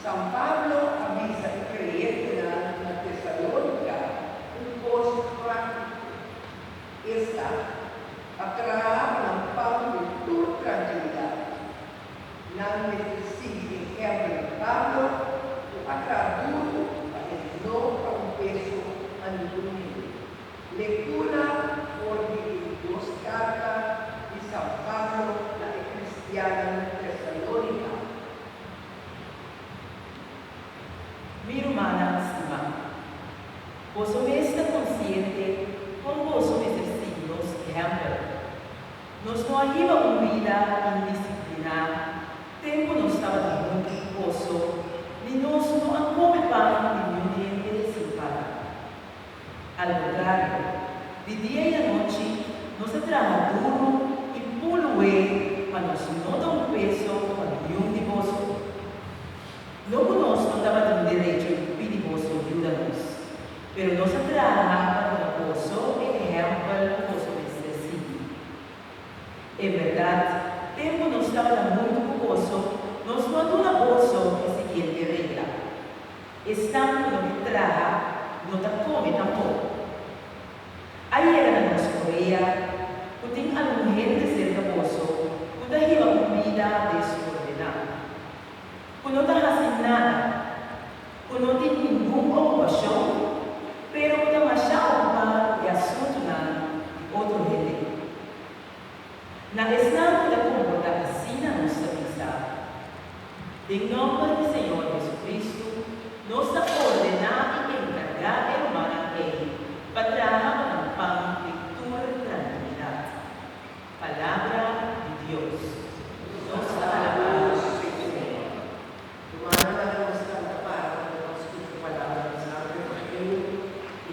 San Pablo a bisa e kreyentenan na Tesalónika un kos práktiko, esta, pa traha pa nan pan den tur trankilidat. Nan mester sigui ehèmpel di Pablo ku a traha duru pa e no ta un peso pa ningun hende. Lektura for di e di dos karta di San Pablo na e kristiannan na Tesalónika. Mi rumannan stimá, boso mes ta konsiente kon boso mester sigui nos ehèmpel. Nos no a hiba un bida indisipliná tempu nos tabata huntu ku boso, ni nos no a kome pan di niun hende sin paga. Al kontrario, di dia i anochi nos a traha duru i pulué pa nos no ta un peso pa niun di boso. No ku nos no tabatin derecho di pidi boso yuda nos, pero nos a traha pa duna boso e ehèmpel ku boso mester sigui. En bèrdat, tempu nos tabata huntu ku boso, nos no a duna boso e siguiente regla, Esnan ku no ke traha no ta kome tampoko. A yega na nos orea ku tin algun hende serka boso ku ta hiba un bida desordená, ku no ta hasi nada, ku no tin ningun okupashon, pero ku ta mashá okupá ku e asuntunan di otro hende. Na esnan ku ta komportá asina nos ta bisa, Den nòmber di Señor.